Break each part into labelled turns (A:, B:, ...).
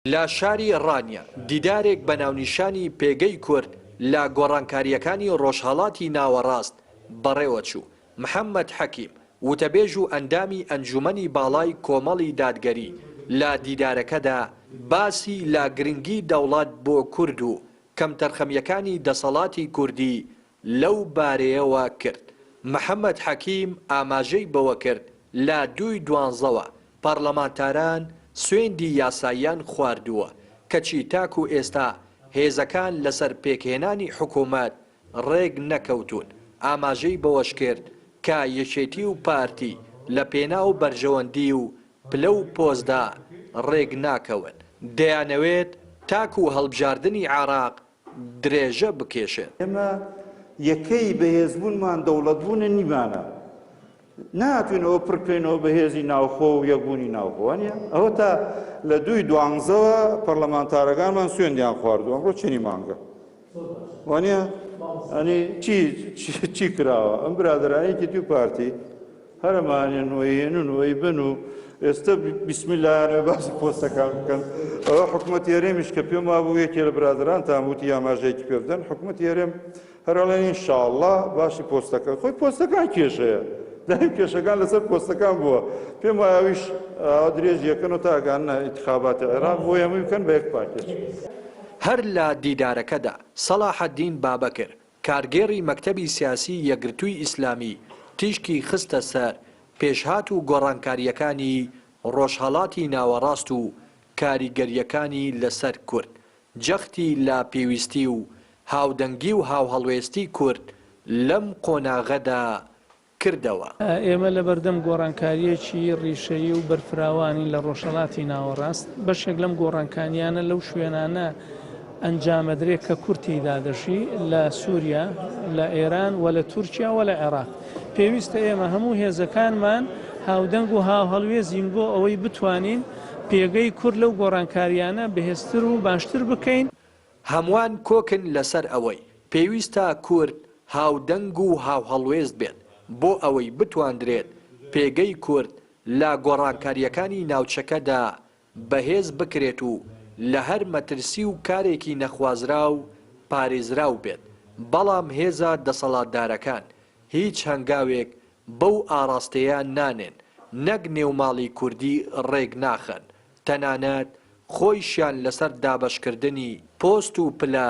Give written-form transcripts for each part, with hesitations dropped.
A: لە شاری ڕانیە دیدارێک بە ناونیشانی پێگەی کورد لە گۆڕانکارییەکانی ڕۆژهەڵاتی ناوەڕاست بەڕێوەچوو. محەممەد حەکیم، وتەبێژ و ئەندامی ئەنجوومەنی باڵای کۆمەڵی دادگەری لە دیدارەکەدا باسی لە گرنگی دەوڵەت بۆ کورد و کەمتەرخەمییەکانی دەسەڵاتی کوردی لەو بارەیەوە کرد. محەمەد حەکیم ئاماژەی بەوە کرد، لە دووی دوانزەوە پەڕلەمانتاران سوێندی یاساییان خواردووە، کەچی تاکو ئێستا هێزەکان لەسەر پێکهێنانی حکومەت ڕێک نەکەوتوون، ئاماژەی بەوەشکرد کە یەکێتی و پارتی لە پێناو بەرژەوەندی و پلە و پۆستدا ڕێک ناکەون، دەیانەوێت تاکو هەڵبژاردنی عێراق درێژە بکێشێت.
B: ئێمە یەکەی بەهێزبوونمان دەوڵەتبوونە نیمانە ناتوین ئەوە پڕکەینەوە بە هێزی ناوخۆ و یەکبوونی ناوخۆ وانە ئەوە تا لە دووی دوانزەوە پەرلەمانتارەکانمان سوێندیان خواردووە ئەمڕۆ چەنی مانگە وانە ئەنی چی چی کراوە ئەم برادرانێکی دوو پارتی هەرەمانێن و ئەیهێنن و ئەیبەن و ئێستە بیسمیلایانەوە باسی پۆستەکان بکەن ئەوە حکوومەتی هەرێمیش کە پێم وابوو یەکێ لە برادەرانتان وتی ئاماژەیەکی پێ بدەن حکوومەتی هەرێم هەر ئەڵێن ئینشاڵڵا باسی پۆستەکە خۆی پۆستەکان کێشەیە دایم کێشەکان لەسەر پۆستەکان بووە پێم وایە ئەویش درێژ یەکەن و تاگانە ئینتخاباتی عێراق بۆ هەمووی بکەن بە یەک پاکێج.
A: هەر لە دیدارەکەدا سەڵاحەدین بابەکر کارگێڕی مەکتەبی سیاسی یەکگرتووی ئیسلامی تیشکی خستە سەر پێشهات و گۆڕانکارییەکانی ڕۆژهەڵاتی ناوەڕاست و کاریگەرییەکانی لەسەر کورد، جەختی لە پێویستی و هاودەنگی و هاوهەڵوێستی کورد لەم قۆناغەدا کردەوە.
C: ئێمە لەبەردەم گۆڕانکارییەکی ڕیشەیی و بەرفراوانین لە ڕۆژهەڵاتی ناوەڕاست، بەشێک لەم گۆڕانکانییانە لەو شوێنانە ئەنجامەدرێت کە کورد تێیدا دەژی، لە سووریا، لە ئێران و لە تورکیا و لە عێراق. پێویستە ئێمە هەموو هێزەکانمان هاودەنگ و هاوهەڵوێزین بۆ ئەوەی بتوانین پێگەی کورد لەو گۆڕانکارییانە بەهێزتر و باشتر بکەین.
A: هەموان کۆکن لەسەر ئەوەی پێویستە کورد هاودەنگ و هاوهەڵوێست بێت بۆ ئەوەی بتواندرێت پێگەی کورد لە گۆڕانکارییەکانی ناوچەکەدا بەهێز بکرێت و لە هەر مەترسی و کارێکی نەخوازراو پارێزراو بێت، بەڵام هێزە دەسەڵاتدارەکان هیچ هەنگاوێک بەو ئاڕاستەیە نانێن، نەک نێوماڵی کوردی ڕێک ناخەن، تەنانەت خۆیشیان لەسەر دابەشکردنی پۆست و پلە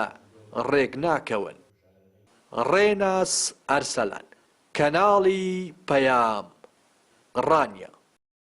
A: ڕێک ناکەون. ڕێناس ئەرسەلان، کەناڵی پەیام، ڕانیە.